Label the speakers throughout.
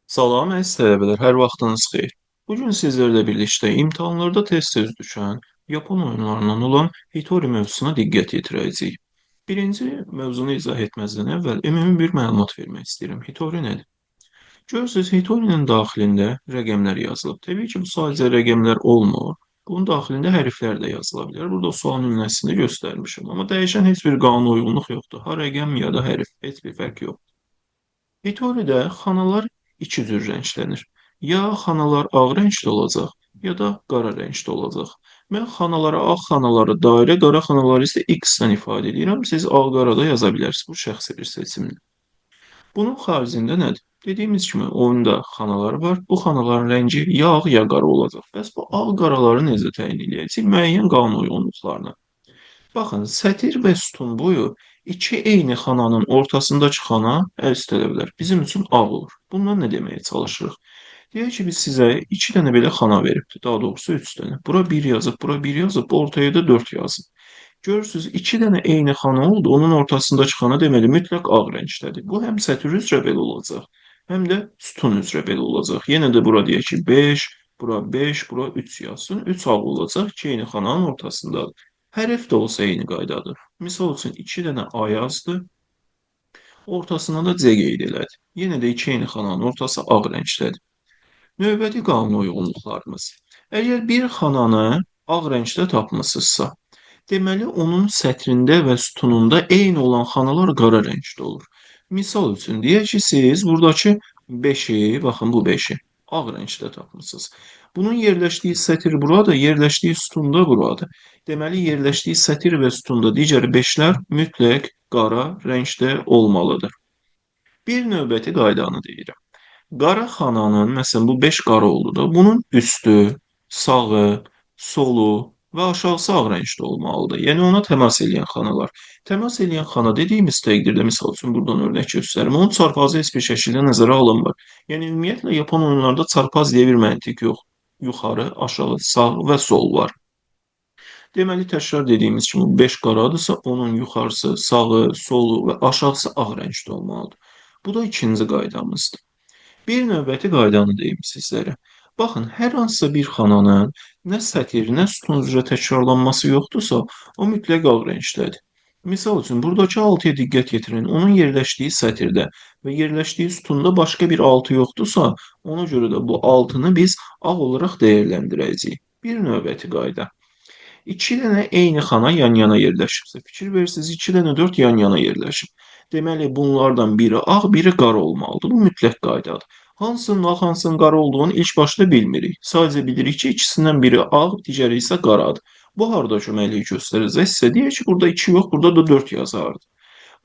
Speaker 1: Salam əziz tələbələr, hər vaxtınız xeyir. Bugün sizlərlə birlikdə imtahanlarda tez-tez düşən Yapon oyunlarından olan Hitori mövzusuna diqqət yetirəcəyik. Birinci mövzunu izah etməzdən əvvəl ümumi bir məlumat vermək istəyirəm. Hitori nədir? Görürsünüz, Hitorinin daxilində rəqəmlər yazılıb. Təbii ki, bu sadəcə rəqəmlər olmur. Bunun daxilində hərflər də yazıla bilər. Burada sual nümunəsində göstərmişəm. Amma dəyişən heç bir qanuna uyğunluq yoxdur. Ha rəqəm ya da hərf, heç bir fərq yoxdur. Hitoridə xanalar iki cür rənglənir. Ya xanalar ağ rəngdə olacaq, ya da qara rəngdə olacaq. Mən xanalara ağ xanaları dairə, qara xanaları isə X-dən ifadə edirəm. Siz ağ qara da yaza bilərsiniz. Bu şəxsi bir seçimdir. Bunun xaricində nədir? Dediyimiz kimi oyunda xanalar var. Bu xanaların rəngi ya ağ ya qara olacaq. Bəs bu ağ qaraları necə təyin edəcəyik? Müəyyən qanun uyğunluqlarına. Baxın, sətir və sütun boyu iki eyni xananın ortasındakı xana, əziz tələbələr, bizim üçün ağ olur. Bundan nə deməyə çalışırıq? Deyək ki, biz sizə iki dənə belə xana veribdir. Daha doğrusu üç dənə. Bura bir yazıb, bura bir yazıb, bu ortaya da 4 yazıb. Görürsünüz, iki dənə eyni xana oldu. Onun ortasındakı xana deməli mütləq ağ rəngdədir. Bu həm sətir üzrə belə olacaq, həm də sütun üzrə belə olacaq. Yenə də bura deyək ki, 5, bura 5, bura 3 yazsın. 3 ağ olacaq, iki eyni xananın ortasındadır. Hərf də olsa eyni qaydadır. Misal üçün 2 dənə A yazdı, ortasına da C qeyd elədi. Yenə də iki eyni xananın ortası ağ rəngdədir. Növbəti qanun uyğunluqlarımız. Əgər bir xananı ağ rəngdə tapmısınızsa, deməli onun sətrində və sütununda eyni olan xanalar qara rəngdə olur. Misal üçün, deyək ki, siz buradakı 5-i, baxın bu 5-i ağ rəngdə tapmısınız. Bunun yerləşdiyi sətir burada, yerləşdiyi sütunda buradır. Deməli, yerləşdiyi sətir və sütunda digər 5-lər mütləq qara rəngdə olmalıdır. Bir növbəti qaydanı deyirəm. Qara xananın, məsələn, bu 5 qara oldu da, bunun üstü, sağı, solu və aşağısı ağ rəngdə olmalıdır. Yəni, ona təmas eləyən xanalar. Təmas eləyən xana dediyimiz təqdirdə, misal üçün, buradan örnək göstərim, onun çarpazı heç bir şəkildə nəzərə alınmır. Yəni, ümumiyyətlə, Yapon oyunlarında çarpaz deyə bir məntiq yox. Yuxarı, aşağı, sağ və sol var. Deməli, təkrar dediyimiz kimi, 5 qaradırsa, onun yuxarısı, sağı, solu və aşağısı ağ rəngdə olmalıdır. Bu da ikinci qaydamızdır. Bir növbəti qaydanı deyim sizlərə. Baxın, hər hansısa bir xananın nə sətir, nə sütun üzrə təkrarlanması yoxdursa, o mütləq ağ rəngdədir. Misal üçün, buradakı 6-ya diqqət yetirin. Onun yerləşdiyi sətirdə və yerləşdiyi sütunda başqa bir 6 yoxdursa, ona görə də bu 6-nı biz ağ olaraq dəyərləndirəcəyik. Bir növbəti qayda. 2 dənə eyni xana yan-yana yerləşibsə, fikir verirsiniz, 2 dənə 4 yan-yana yerləşib. Deməli, bunlardan biri ağ, biri qara olmalıdır. Bu mütləq qaydadır. Hansının ağ, hansının qara olduğunu ilk başda bilmirik. Sadəcə bilirik ki, ikisindən biri ağ, digəri isə qaradır. Bu harada köməklik göstərəcək sizə? Deyək ki, burada 2 yox, burada da 4 yazardı.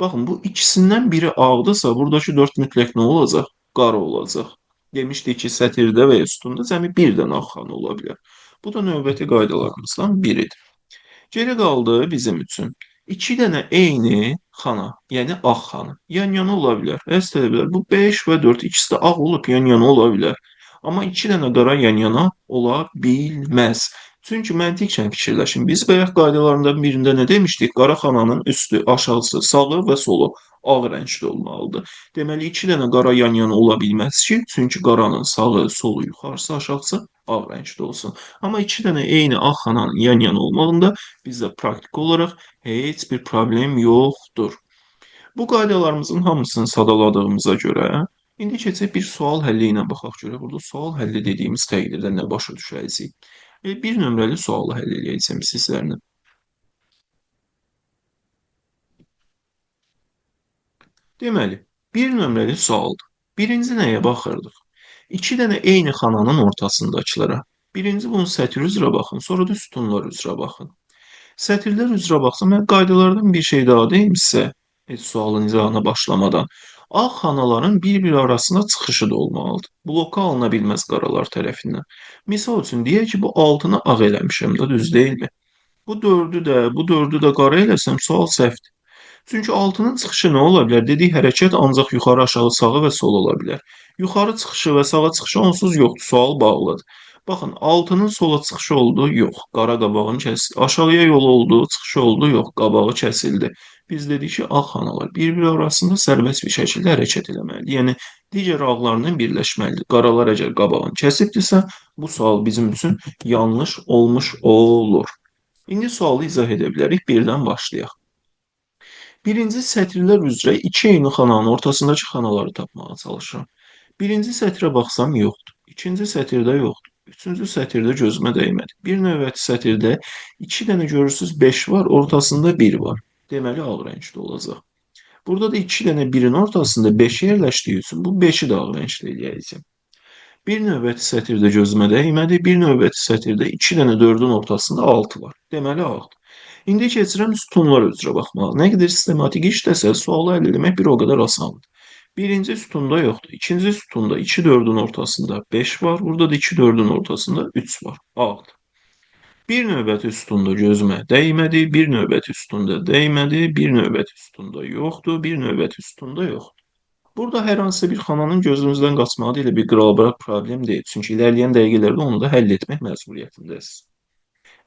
Speaker 1: Baxın, bu ikisindən biri ağdırsa, buradakı 4 mütləq nə olacaq? Qara olacaq. Demişdik ki, sətirdə və ya sütunda cəmi bir dənə ağ xana ola bilər. Bu da növbəti qaydalarımızdan biridir. Geri qaldı bizim üçün 2 dənə eyni xana, yəni ağ xana yan-yana ola bilər. Əziz tələbələr, bu 5 və 4 ikisi də ağ olub yan-yana ola bilər. Amma 2 dənə qara yan-yana ola bilməz. Çünki məntiqlə fikirləşin. Biz bayaq qaydalarından birində nə demişdik? Qara xananın üstü, aşağısı, sağı və solu ağ rəngdə olmalıdır. Deməli, 2 dənə qara yan-yana ola bilməz ki, çünki qaranın sağı, solu, yuxarısı, aşağısı ağ rəngdə olsun. Amma 2 dənə eyni ağ xananın yan-yana olmağında bizdə praktik olaraq heç bir problem yoxdur. Bu qaydalarımızın hamısını sadaladığımıza görə indi keçək bir sual həlli ilə baxaq görə. Burada sual həlli dediyimiz təqdirdə nə başa düşəcəyik? Bir nömrəli sualı həll eləyəcəm sizlərlə. Deməli, bir nömrəli sualdır. Birinci nəyə baxırdıq? 2 dənə eyni xananın ortasındakılara. Birinci bunun sətir üzrə baxın, sonra da sütunlar üzrə baxın. Sətirlər üzrə baxsam, mən qaydalardan bir şey daha deyim sizə, heç sualın izahına başlamadan. Ağ xanaların bir-biri arasında çıxışı da olmalıdır. Bloka alına bilməz qaralar tərəfindən. Misal üçün, deyək ki, bu 6-nı ağ eləmişəm də, düz deyilmi? Bu 4-ü də, bu 4-ü də qara eləsəm, sual səhvdir. Çünki 6-nın çıxışı nə ola bilər? Dediyi hərəkət ancaq yuxarı, aşağı, sağa və sola ola bilər. Yuxarı çıxışı və sağa çıxışı onsuz yoxdur, sual bağlıdır. Baxın, 6-nın sola çıxışı oldu, yox, qara qabağını kəsildi. Aşağıya yolu oldu, çıxışı oldu, yox, qabağı kəsildi. Biz dedik ki, ağ xanalar bir-biri arasında sərbəst bir şəkildə hərəkət eləməlidir. Yəni, digər ağlarla birləşməlidir. Qaralar əgər qabağını kəsibdirsə, bu sual bizim üçün yanlış olmuş olur. İndi sualı izah edə bilərik. Birdən başlayaq. Birinci sətirlər üzrə iki eyni xananın ortasındakı xanaları tapmağa çalışıram. Birinci sətrə baxsam yoxdur. İkinci sətirdə yoxdur. Üçüncü sətirdə gözümə dəymədi. Bir növbəti sətirdə iki dənə görürsünüz 5 var, ortasında 1 var. Deməli, ağ rəngli olacaq. Burada da iki dənə 1-in ortasında 5 yerləşdiyi üçün bu 5-i də ağ rəngli eləyəcəyəm. Bir növbəti sətirdə gözümə dəymədi. Bir növbəti sətirdə 2 dənə 4-ün ortasında 6 var. Deməli, ağdır. İndi keçirəm sütunlar üzrə baxmağa. Nə qədər sistematik işləsə, sualı həll eləmək bir o qədər asandır. Birinci sütunda yoxdur. İkinci sütunda 2 4-ün ortasında 5 var. Burada da 2 4-ün ortasında 3 var. Ağdır. Bir növbəti sütunda gözümə dəymədi, bir növbəti sütunda dəymədi, bir növbəti sütunda yoxdur, bir növbəti sütunda yoxdur. Burada hər hansısa bir xananın gözünüzdən qaçmağı da elə bir qralbıraq problem deyil. Çünki irəliləyən dəqiqələrdə onu da həll etmək məcburiyyətindəsiniz.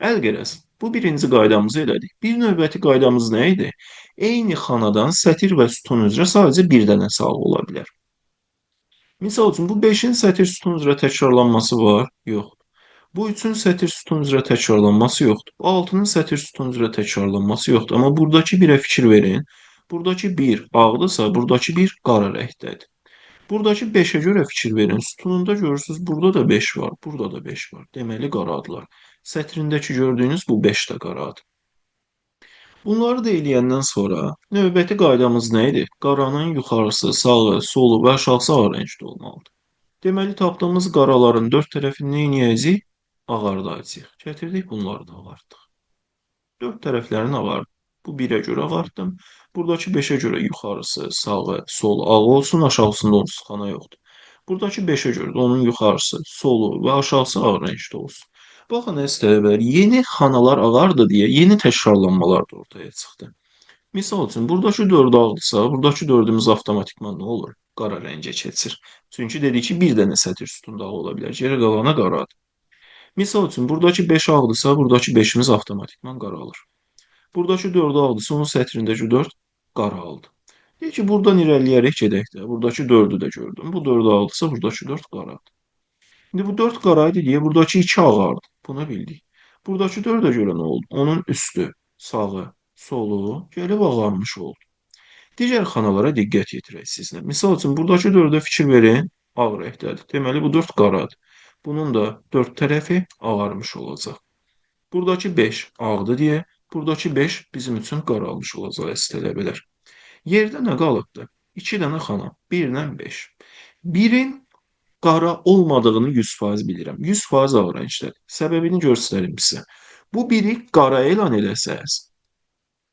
Speaker 1: Əlqərəz, bu birinci qaydamızı elədik. Bir növbəti qaydamız nə idi? Eyni xanadan sətir və sütun üzrə sadəcə bir dənə sağ ola bilər. Misal üçün, bu 5-in sətir sütun üzrə təkrarlanması var? Yoxdur. Bu 3-ün sətir sütun üzrə təkrarlanması yoxdur. Bu 6-nın sətir sütun üzrə təkrarlanması yoxdur. Amma buradakı 1-ə fikir verin. Buradakı 1 ağdırsa, buradakı 1 qara rəngdədir. Buradakı 5-ə görə fikir verin. Sütununda görürsünüz, burada da 5 var, burada da 5 var. Deməli, qaradılar. Sətrindəki gördüyünüz bu 5 də qaradır. Bunları da eləyəndən sonra növbəti qaydamız nə idi? Qaranın yuxarısı, sağı, solu və aşağısı ağ rəngdə olmalıdır. Deməli, tapdığımız qaraların dörd tərəfini nə eləyəcəyik? Ağardacağıq. Gətirdik, bunları da ağartdıq. Dörd tərəflərini ağartdıq. Bu 1-ə görə ağartdım. Buradakı 5-ə görə yuxarısı, sağı, solu ağ olsun, aşağısında onsuz xana yoxdur. Buradakı 5-ə görə də onun yuxarısı, solu və aşağısı ağ rəngdə olsun. Baxın, əziz tələbələr, yeni xanalar ağardı deyə yeni təkrarlanmalar da ortaya çıxdı. Misal üçün, buradakı 4 ağdırsa, buradakı 4-ümüz avtomatikman nə olur? Qara rəngə keçir. Çünki dedik ki, bir dənə sətir sütunda ağ ola bilər, geri qalana qaradır. Misal üçün, buradakı 5 ağdırsa, buradakı 5-imiz avtomatikman qaralır. Buradakı 4 ağdırsa, onun sətrindəki 4 qaraldı. Deyək ki, buradan irəliləyərək gedək də. Buradakı 4-ü də gördüm. Bu 4 ağdırsa, buradakı 4 qaradır. İndi bu 4 qaraydı deyə buradakı 2 ağardı. Bunu bildik. Buradakı 4-ə görə nə oldu? Onun üstü, sağı, solu gəlib ağarmış oldu. Digər xanalara diqqət yetirək sizlə. Misal üçün, buradakı 4-ə fikir verin, ağ rəngdədir. Deməli, bu 4 qaradır. Bunun da 4 tərəfi ağarmış olacaq. Buradakı 5 ağdı deyə, buradakı 5 bizim üçün qaralmış olacaq, əziz tələbələr. Yerdə nə qalıbdır? 2 dənə xana, 1 ilə 5. 1-in qara olmadığını 100% bilirəm. 100% ağ rəngdədir. Səbəbini göstərim sizə. Bu 1-i qara elan eləsəz,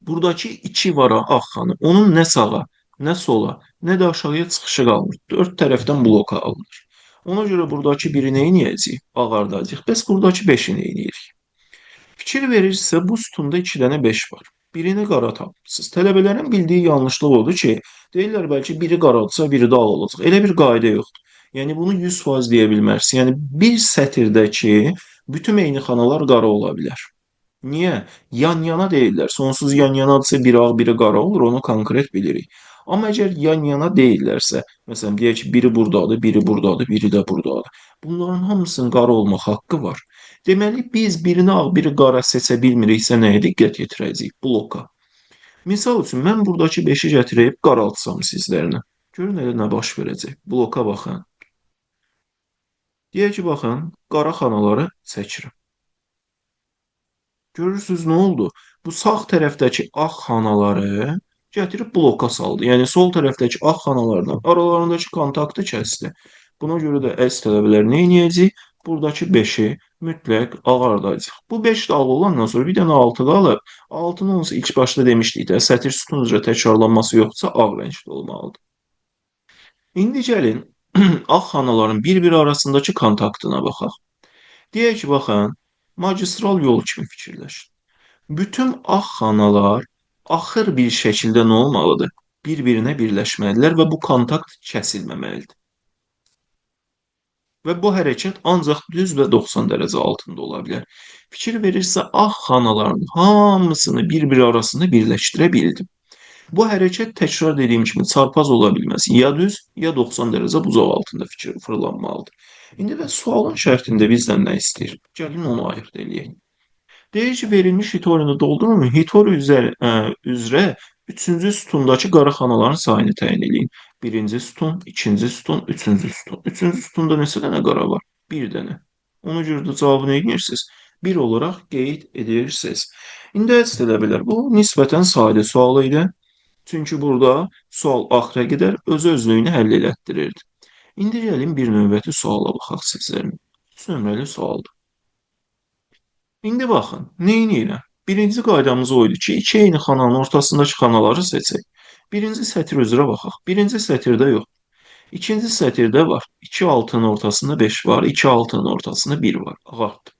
Speaker 1: buradakı 2 var ağ xana. Onun nə sağa, nə sola, nə də aşağıya çıxışı qalmır. 4 tərəfdən bloka alınır. Ona görə buradakı 1-i nə eləyəcəyik? Ağardacaq. Bəs buradakı 5-i nə eləyirik? Fikir verirsə, bu sütunda 2 dənə 5 var. Birini qara tapmışsınız. Tələbələrin bildiyi yanlışlıq odur ki, deyirlər bəlkə biri qaradırsa, biri də ağ olacaq. Elə bir qayda yoxdur. Yəni bunu 100% deyə bilməzsiniz. Yəni bir sətirdəki bütün eyni xanalar qara ola bilər. Niyə? Yan-yana deyirlər. Sonsuz yan-yanadırsa biri ağ, biri qara olur, onu konkret bilirik. Amma əgər yan-yana deyirlərsə, məsələn, deyək ki, biri buradadır, biri buradadır, biri də buradadır. Bunların hamısının qara olmaq haqqı var. Deməli, biz birini ağ, biri qara seçə bilmiriksə nəyə diqqət yetirəcəyik? Bloka. Misal üçün, mən buradakı 5-i gətirib qaraltsam sizlərinə. Görün elə nə baş verəcək. Bloka baxın. Deyək ki, baxın, qara xanaları çəkirəm. Görürsünüz, nə oldu? Bu sağ tərəfdəki ağ xanaları gətirib bloka saldı. Yəni, sol tərəfdəki ağ xanalardan aralarındakı kontaktı kəsdi. Buna görə də əziz tələbələr nə eləyəcəyik? Buradakı 5-i mütləq ağardacaq. Bu 5 də ağ olandan sonra bir dənə 6 qalıb. 6-nın onsuz ilk başda demişdik də, sətir sütun üzrə təkrarlanması yoxdursa ağ rəngli olmalıdır. İndi gəlin ağ xanaların bir-biri arasındakı kontaktına baxaq. Deyək ki, baxın, magistral yol kimi fikirləşin. Bütün ağ xanalar axır bir şəkildə nə olmalıdır? Bir-birinə birləşməlidirlər və bu kontakt kəsilməməlidir. Və bu hərəkət ancaq düz və 90 dərəcə altında ola bilər. Fikir verirsə, ağ xanaların hamısını bir-biri arasında birləşdirə bildim. Bu hərəkət təkrar dediyim kimi çarpaz ola bilməz. Ya düz, ya 90 dərəcə buzov altında fikir fırlanmalıdır. İndi və sualın şərtində bizdən nə istəyir? Gəlin onu ayırt eləyək. Deyir ki, verilmiş Hitorini doldurun. Hitori üzrə 3-cü sütundakı qara xanaların sayını təyin eləyin. 1-ci sütun, 2-ci sütun, 3-cü sütun. 3-cü sütunda neçə dənə qara var? 1 dənə. Ona görə də cavabı nə edirsiniz? 1 olaraq qeyd edirsiniz. İndi əziz tələbələr, bu nisbətən sadə sual idi. Çünki burada sual axıra qədər öz-özlüyünü həll elətdirirdi. İndi gəlin bir növbəti suala baxaq sizlərin. 3 nömrəli sualdır. İndi baxın, nə edirəm? Birinci qaydamız o idi ki, iki eyni xananın ortasındakı xanaları seçək. Birinci sətir üzrə baxaq. Birinci sətirdə yox. İkinci sətirdə var. 2 6-nın ortasında 5 var, 2 6-nın ortasında 1 var. Ağartdı.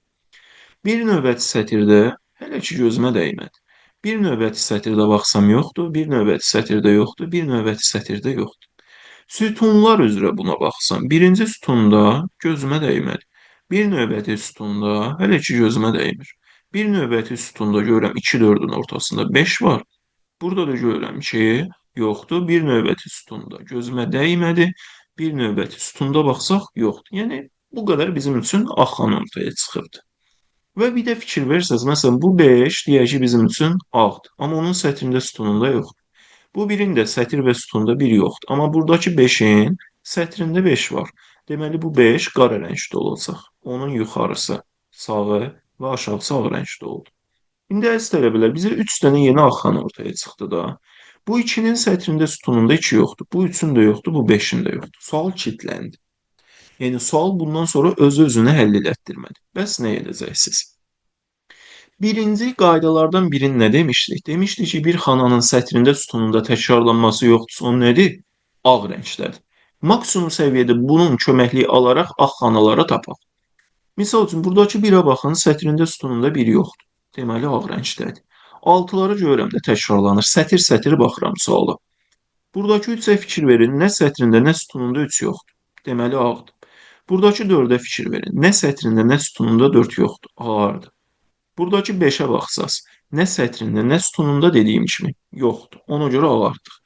Speaker 1: Bir növbəti sətirdə hələ ki gözümə dəymədi. Bir növbəti sətirdə baxsam yoxdur, bir növbəti sətirdə yoxdur, bir növbəti sətirdə yoxdur. Sütunlar üzrə buna baxsam, birinci sütunda gözümə dəymədi. Bir növbəti sütunda hələ ki gözümə dəymir. Bir növbəti sütunda görürəm 2 4-ün ortasında 5 var. Burada da görürəm ki, yoxdur. Bir növbəti sütunda gözümə dəymədi. Bir növbəti sütunda baxsaq yoxdur. Yəni bu qədər bizim üçün ağ xana ortaya çıxıbdır. Və bir də fikir verirseniz, məsələn bu 5 deyək ki bizim üçün ağdır. Amma onun sətrində sütununda yoxdur. Bu birin də sətir və sütunda 1 yoxdur. Amma buradakı 5-in sətrində 5 var. Deməli bu 5 qara rəngdə olacaq. Onun yuxarısı sağı və aşağısı ağ rəngdə oldu. İndi əziz tələbələr, bizə 3 dənə yeni ağ xana ortaya çıxdı da. Bu 2-nin sətrində sütununda 2 yoxdur. Bu 3-ün də yoxdur, bu 5-in də yoxdur. Sual kilitləndi. Yəni sual bundan sonra özü-özünü həll elətdirmədi. Bəs nə edəcəksiniz? Birinci qaydalardan birini nə demişdik? Demişdik ki, bir xananın sətrində sütununda təkrarlanması yoxdursa, o nədir? Ağ rəngdədir. Maksimum səviyyədə bunun köməkliyi alaraq ağ xanalara tapaq. Misal üçün, buradakı 1-ə baxın, sətrində sütununda 1 yoxdur. Deməli, ağ rəngdədir. 6-ları görürəm də təkrarlanır. Sətir-sətir baxıram suala. Buradakı 3-ə fikir verin, nə sətrində, nə sütununda 3 yoxdur. Deməli, ağdır. Buradakı 4-ə fikir verin. Nə sətrində, nə sütununda 4 yoxdur. Ağardır. Buradakı 5-ə baxsaz, nə sətrində, nə sütununda dediyim kimi yoxdur. Ona görə ağartdıq.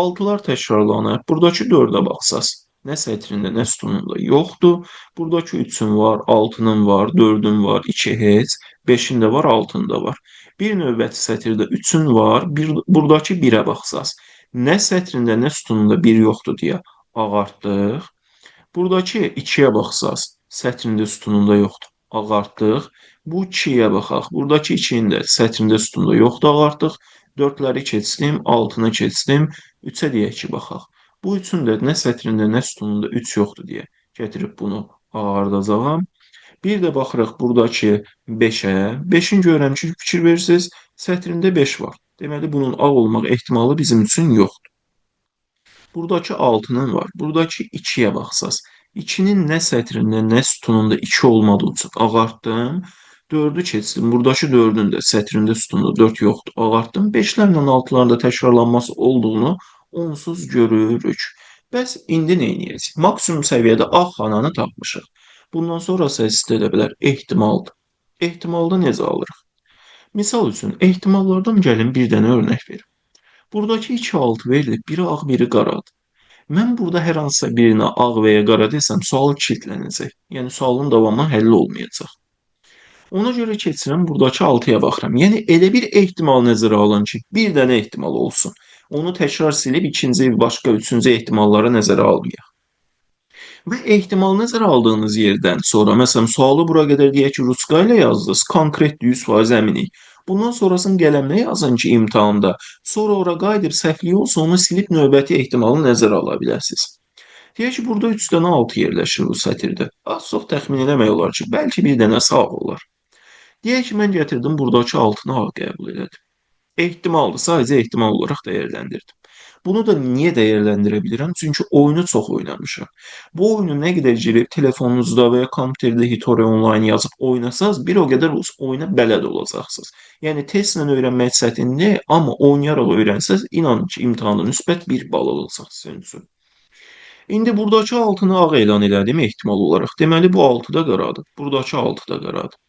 Speaker 1: 6-lar təkrarlanır. Buradakı 4-ə baxsaz, nə sətrində, nə sütununda yoxdur. Buradakı 3-ün var, 6-nın var, 4-ün var, 2 heç, 5-in də var, 6-ın da var. Bir növbəti sətirdə 3-ün var, buradakı 1-ə baxsaz, nə sətrində, nə sütununda 1 yoxdur deyə ağartdıq. Buradakı 2-yə baxsaz, sətrində, sütununda yoxdur. Ağartdıq. Bu 2-yə baxaq. Buradakı 2-nin də sətrində, sütunda yoxdur, ağartdıq. 4-ləri keçdim, 6-nı keçdim. 3-ə deyək ki, baxaq. Bu 3-ün də nə sətrində, nə sütununda 3 yoxdur deyə gətirib bunu ağardacağam. Bir də baxırıq buradakı 5-ə. 5-in görürəm ki, fikir verirsiniz, sətrində 5 var. Deməli, bunun ağ olmaq ehtimalı bizim üçün yoxdur. Buradakı 6-nın var. Buradakı 2-yə baxsaz. 2-nin nə sətrində, nə sütununda 2 olmadığı üçün ağartdım. 4-ü keçdim. Buradakı 4-ün də sətrində, sütunda 4 yoxdur. Ağartdım. 5-lərlə 6-ların da təkrarlanması olduğunu onsuz görürük. Bəs indi nə edəcəyik? Maksimum səviyyədə ağ xananı tapmışıq. Bundan sonrası əziz tələbələr ehtimaldır. Ehtimalda necə alırıq? Misal üçün, ehtimallardan gəlin bir dənə örnək verim. Buradakı 2 6 verilib, biri ağ, biri qaradır. Mən burada hər hansısa birinə ağ və ya qara desəm, sual kilitlənəcək. Yəni, sualın davamı həll olmayacaq. Ona görə keçirəm, buradakı 6-ya baxıram. Yəni, elə bir ehtimal nəzərə alın ki, bir dənə ehtimal olsun. Onu təkrar silib ikinci, başqa, üçüncü ehtimalları nəzərə almayaq. Və ehtimal nəzərə aldığınız yerdən sonra, məsələn, sualı bura qədər deyək ki, ruçka ilə yazdınız, konkret 100% əminik. Bundan sonrasını qələmlə yazın ki, imtahanda. Sonra ora qayıdıb səhvlik olsa, onu silib növbəti ehtimalı nəzərə ala bilərsiniz. Deyək ki, burada 3 dənə 6 yerləşir bu sətirdə. Az-çox təxmin eləmək olar ki, bəlkə bir dənə sağ olar. Deyək ki, mən gətirdim buradakı 6-nı ağ qəbul elədim. Ehtimaldır, sadəcə ehtimal olaraq dəyərləndirdim. Bunu da niyə dəyərləndirə bilirəm? Çünki oyunu çox oynamışam. Bu oyunu nə qədər girib telefonunuzda və ya kompüterdə Hitori Online yazıb oynasaz, bir o qədər oyuna bələd olacaqsınız. Yəni testlə öyrənmək çətindir, amma oynayaraq öyrənsəz, inanın ki, imtahanda müsbət bir bal alacaq sizin üçün. İndi buradakı 6-nı ağ elan elədim ehtimal olaraq. Deməli bu 6 da qaradır. Buradakı 6 da qaradır.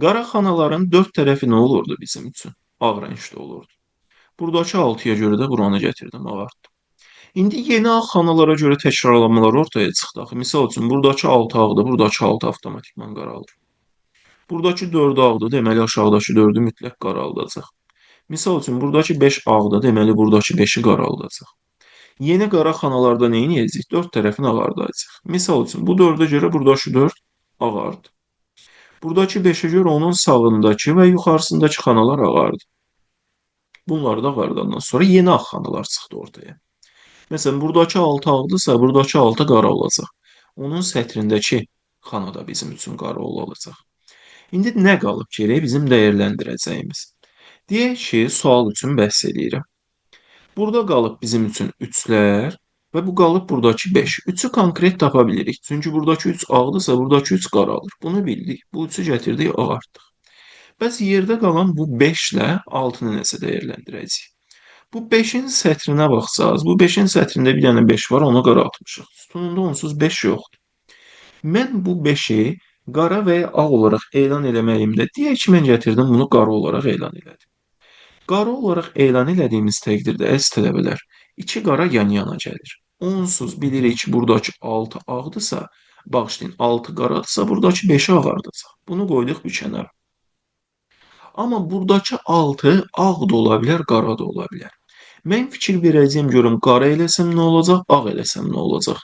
Speaker 1: Qara xanaların dörd tərəfi nə olurdu bizim üçün? Ağ rəngdə olurdu. Buradakı 6-ya görə də buranı gətirdim, ağartdım. İndi yeni ağ xanalara görə təkrarlanmalar ortaya çıxdı. Axı, misal üçün, buradakı 6 ağdır, buradakı 6 avtomatikman qaralır. Buradakı 4 ağdır, deməli aşağıdakı 4-ü mütləq qaraldacaq. Misal üçün, buradakı 5 ağdır, deməli buradakı 5-i qaraldacaq. Yeni qara xanalarda nə edəcəyik? 4 tərəfini ağardacaq. Misal üçün, bu 4-ə görə buradakı 4 ağardı. Buradakı 5-ə görə onun sağındakı və yuxarısındakı xanalar ağardı. Bunları da ağardandan sonra yeni ağ xanalar çıxdı ortaya. Məsələn, buradakı 6 ağdırsa, buradakı 6 qara olacaq. Onun sətrindəki xana da bizim üçün qara olacaq. İndi nə qalıb geriyə bizim dəyərləndirəcəyimiz? Deyək ki, sual üçün bəhs eləyirəm. Burada qalıb bizim üçün 3-lər və bu qalıb buradakı 5. 3-ü konkret tapa bilirik. Çünki buradakı 3 ağdırsa, buradakı 3 qaralır. Bunu bildik. Bu 3-ü gətirdik, ağartdıq. Bəs yerdə qalan bu 5 ilə 6-nı necə dəyərləndirəcəyik? Bu 5-in sətrinə baxsaz, bu 5-in sətrində bir dənə 5 var, onu qaraltmışıq. Sütununda onsuz 5 yoxdur. Mən bu 5-i qara və ya ağ olaraq elan eləməyimdə, deyək ki, mən gətirdim bunu qara olaraq elan elədim. Qara olaraq elan elədiyimiz təqdirdə, əziz tələbələr, 2 qara yan-yana gəlir. Onsuz bilirik ki, buradakı 6 ağdırsa, bağışlayın, 6 qaradırsa, buradakı 5-i ağardacaq. Bunu qoyduq bir kənara. Amma buradakı 6 ağ da ola bilər, qara da ola bilər. Mən fikir verəcəyim görüm, qara eləsəm nə olacaq, ağ eləsəm nə olacaq?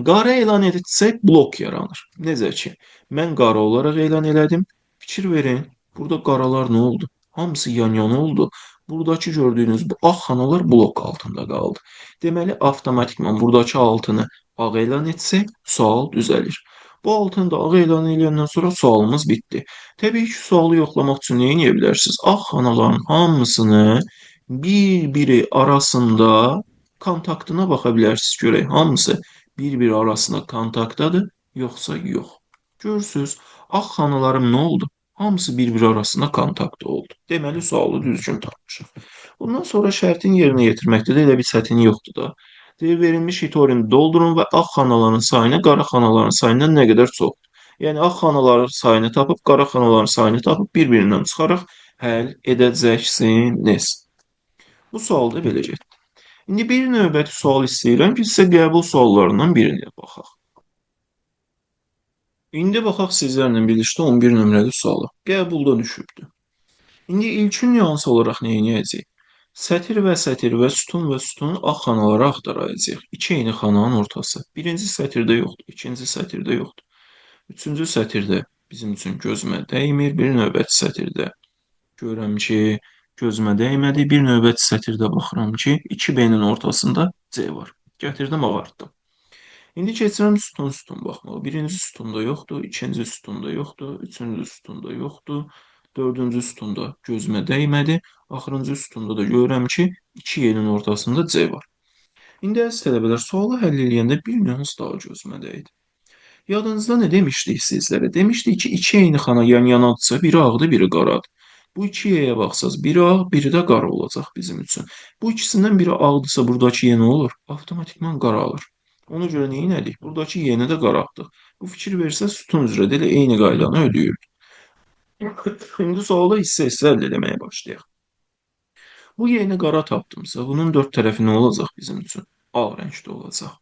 Speaker 1: Qara elan etsək blok yaranır. Necə ki, mən qara olaraq elan elədim. Fikir verin, burada qaralar nə oldu? Hamısı yan-yana oldu. Buradakı gördüyünüz bu ağ xanalar blok altında qaldı. Deməli, avtomatikman buradakı 6-nı ağ elan etsək, sual düzəlir. Bu 6-nı da ağ elan eləyəndən sonra sualımız bitdi. Təbii ki, sualı yoxlamaq üçün nə edə bilərsiniz? Ağ xanaların hamısını bir-biri arasında kontaktına baxa bilərsiniz. Görək, hamısı bir-biri arasında kontaktdadır, yoxsa yox. Görürsünüz, ağ xanalarım nə oldu? Hamısı bir-biri arasında kontaktda oldu. Deməli, sualı düzgün tapmışıq. Bundan sonra şərtin yerinə yetirməkdə də elə bir çətinlik yoxdur da. Deyir, verilmiş hitorini doldurun və ağ xanaların sayını qara xanaların sayından nə qədər çoxdur. Yəni, ağ xanaların sayını tapıb, qara xanaların sayını tapıb, bir-birindən çıxaraq həll edəcəksiniz. Bu sual da belə getdi. İndi bir növbəti sual istəyirəm ki, sizə qəbul suallarından birinə baxaq. İndi baxaq sizlərlə birlikdə 11 nömrəli suala. Qəbulda düşübdür. İndi ilkin nüans olaraq nə edəcəyik? Sətir və sətir və sütun və sütun ağ xanaları axtaracağıq. İki eyni xananın ortası. Birinci sətirdə yoxdur, ikinci sətirdə yoxdur. Üçüncü sətirdə bizim üçün gözümə dəymir. Bir növbəti sətirdə görürəm ki, gözümə dəymədi. Bir növbəti sətirdə baxıram ki, 2B-nin ortasında C var. Gətirdim, ağartdım. İndi keçirəm sütun-sütun baxmağa. Birinci sütunda yoxdur, ikinci sütunda yoxdur, üçüncü sütunda yoxdur, dördüncü sütunda gözümə dəymədi. Axırıncı sütunda da görürəm ki, iki yerin ortasında C var. İndi əziz tələbələr, sualı həll eləyəndə bir nüans daha gözümə dəydi. Yadınızda nə demişdik sizlərə? Demişdik ki, iki eyni xana yan-yanadırsa, biri ağdır, biri qaradır. Bu iki yeyə baxsaz, biri ağ, biri də qara olacaq bizim üçün. Bu ikisindən biri ağdırsa, buradakı ye nə olur? Avtomatikman qara alır. Ona görə nə elədik? Buradakı yeni də qaraltdıq. Bu fikir versə, sütun üzrə də elə eyni qaydanı ödəyirdi. İndi sualda hissə-hissə həll eləməyə başlayaq. Bu yeni qara tapdımsa, bunun dörd tərəfi nə olacaq bizim üçün? Ağ rəngdə olacaq.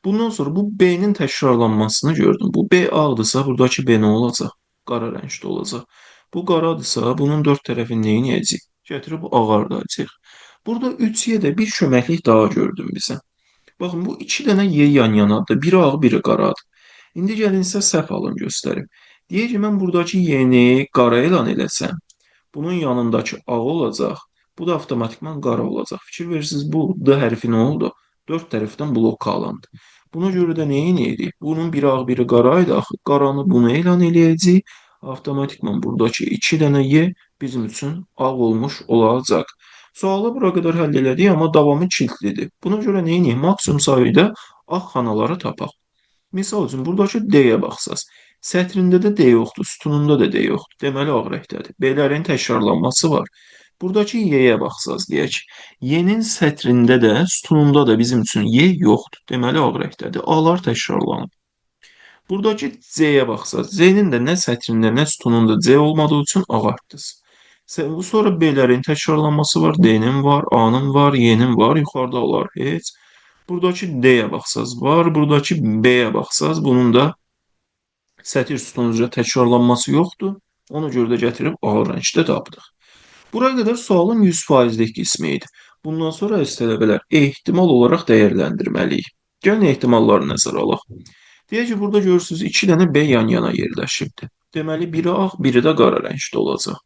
Speaker 1: Bundan sonra bu B-nin təkrarlanmasını gördüm. Bu B ağdırsa, buradakı B nə olacaq? Qara rəngdə olacaq. Bu qaradırsa, bunun dörd tərəfini nə edəcəyik? Gətirib ağardacaq. Burada 3Y də bir köməklik daha gördüm bizə. Baxın, bu iki dənə Y yan-yanadır. Biri ağ, biri qaradır. İndi gəlin sizə səhv alın göstərim. Deyək ki, mən buradakı Y-ni qara elan eləsəm, bunun yanındakı ağ olacaq. Bu da avtomatikman qara olacaq. Fikir verirsiniz, bu D hərfi nə oldu? Dörd tərəfdən blok alındı. Buna görə də nə edirik? Bunun biri ağ, biri qara idi. Axı, qaranı bunu elan eləyəcəyik. Avtomatikman buradakı iki dənə Y bizim üçün ağ olmuş olacaq. Sualı bura qədər həll elədik, amma davamı kilitlidir. Buna görə nə edək? Maksimum sayda ağ xanaları tapaq. Misal üçün, buradakı D-yə baxsaz, sətrində də D yoxdur, sütununda da D yoxdur. Deməli, ağ rəngdədir. B-lərin təkrarlanması var. Buradakı Y-yə baxsaz, deyək, Y-nin sətrində də, sütununda da bizim üçün Y yoxdur. Deməli, ağ rəngdədir. A-lar təkrarlanıb. Buradakı C-yə baxsaz, C-nin də nə sətrində, nə sütununda C olmadığı üçün ağartdınız. Sonra B-lərin təkrarlanması var, D-nin var, A-nın var, Y-nin var, yuxarıda olar heç. Buradakı D-yə baxsaz var, buradakı B-yə baxsaz bunun da sətir sütun üzrə təkrarlanması yoxdur. Ona görə də gətirib A rəngdə tapdıq. Buraya qədər sualın 100%lik qismi idi. Bundan sonra əziz tələbələr ehtimal olaraq dəyərləndirməliyik. Gəlin ehtimalları nəzərə alaq. Deyək ki, burada görürsünüz 2 dənə B yan-yana yerləşibdir. Deməli, biri ağ, biri də qara rəngdə olacaq.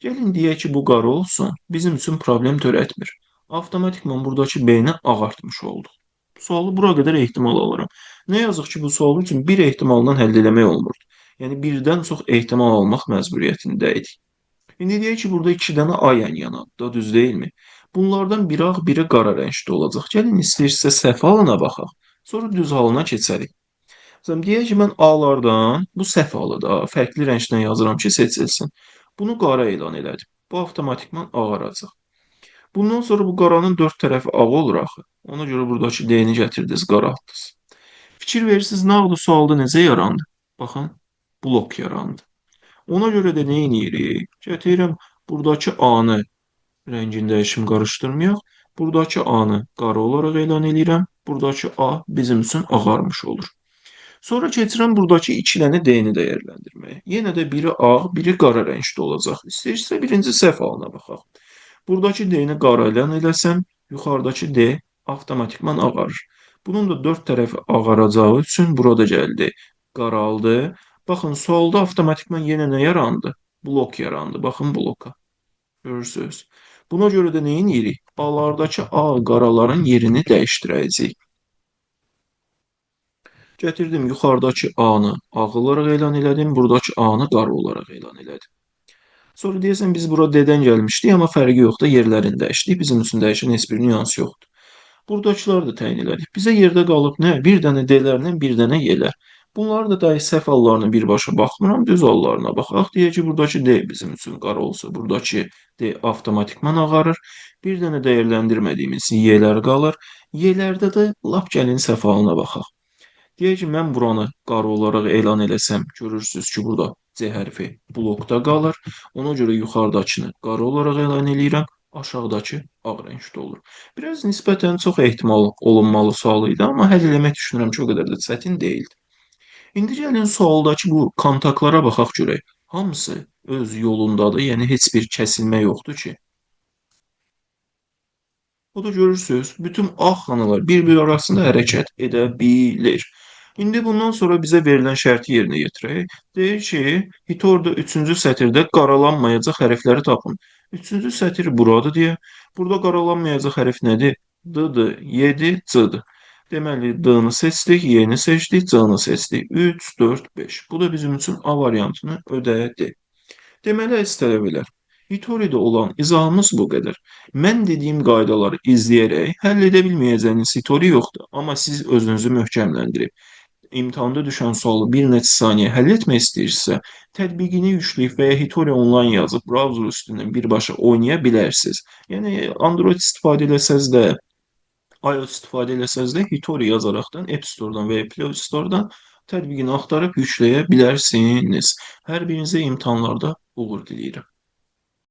Speaker 1: Gəlin deyək ki, bu qara olsun, bizim üçün problem törətmir. Avtomatikman buradakı B-ni ağartmış olduq. Sualı bura qədər ehtimal alıram. Nə yazıq ki, bu sual üçün bir ehtimaldan həll eləmək olmurdu. Yəni, birdən çox ehtimal almaq məcburiyyətində idik. İndi deyək ki, burada 2 dənə A yan-yanadır, da düz deyilmi? Bunlardan biri ağ, biri qara rəngdə olacaq. Gəlin istəyirsə səhv halına baxaq, sonra düz halına keçərik. Məsələn, deyək ki, mən A-lardan, bu səhv halı da, fərqli rəngdən yazıram ki, seçilsin. Bunu qara elan elədim. Bu avtomatikman ağaracaq. Bundan sonra bu qaranın dörd tərəfi ağ olur axı. Ona görə buradakı D-ni gətirdiniz, qaraltdınız. Fikir verirsiniz, nə oldu sualda necə yarandı? Baxın, blok yarandı. Ona görə də nə edirik? Gətirirəm buradakı A-nı rəngin dəyişim qarışdırmayaq. Buradakı A-nı qara olaraq elan eləyirəm. Buradakı A bizim üçün ağarmış olur. Sonra keçirəm buradakı 2 dənə D-ni dəyərləndirməyə. Yenə də biri ağ, biri qara rəngdə olacaq. İstəyirsə birinci səhv halına baxaq. Buradakı D-ni qara elan eləsəm, yuxarıdakı D avtomatikman ağarır. Bunun da dörd tərəfi ağaracağı üçün burada gəldi, qaraldı. Baxın, sualda avtomatikman yenə nə yarandı? Blok yarandı. Baxın bloka. Görürsünüz. Buna görə də nə edirik? A-lardakı A qaraların yerini dəyişdirəcəyik. Gətirdim yuxarıdakı A-nı ağ olaraq elan elədim, buradakı A-nı qara olaraq elan elədim. Sonra deyəsən biz bura D-dən gəlmişdik, amma fərqi yoxdur, yerlərini dəyişdik. Bizim üçün dəyişən heç bir nüans yoxdur. Buradakıları da təyin elədik. Bizə yerdə qalıb nə? Bir dənə D-lərlə bir dənə Y-lər. Bunları da dahi səhv hallarına birbaşa baxmıram, düz hallarına baxaq. Deyək ki, buradakı D bizim üçün qara olsa, buradakı D avtomatikman ağarır. Bir dənə dəyərləndirmədiyimiz Y-lər qalır. Y-lərdə də lap gəlin səhv halına baxaq. Deyək ki, mən buranı qara olaraq elan eləsəm, görürsünüz ki, burada C hərfi blokda qalır. Ona görə yuxarıdakını qara olaraq elan eləyirəm, aşağıdakı ağ rəngdə olur. Biraz nisbətən çox ehtimal olunmalı sual idi, amma həll eləmək düşünürəm ki, o qədər də çətin deyildi. İndi gəlin sualdakı bu kontaktlara baxaq görək. Hamısı öz yolundadır, yəni heç bir kəsilmə yoxdur ki. O da görürsünüz, bütün ağ xanalar bir-biri arasında hərəkət edə bilir. İndi bundan sonra bizə verilən şərti yerinə yetirək. Deyir ki, Hitori'da 3-cü sətirdə qaralanmayacaq hərfləri tapın. 3-cü sətir buradır deyə. Burada qaralanmayacaq hərf nədir? D-dır, Y-dir, C-dir. Deməli, D-nı seçdik, Y-ni seçdik, C-nı seçdik. 3, 4, 5. Bu da bizim üçün A variantını ödədi. Deməli, əziz tələbələr, Hitori'də olan izahımız bu qədər. Mən dediyim qaydaları izləyərək həll edə bilməyəcəyiniz Hitori yoxdur. Amma siz özünüzü möhkəmləndirib, imtahanda düşən sualı bir neçə saniyə həll etmək istəyirsinizsə, tətbiqini yükləyib və ya Hitori onlayn yazıb browser üstündən birbaşa oynaya bilərsiniz. Yəni, Android istifadə eləsəz də, iOS istifadə eləsəz də Hitori yazaraqdan App Store-dan və ya Play Store-dan tətbiqini axtarıb yükləyə bilərsiniz. Hər birinizə imtahanlarda uğur diləyirəm.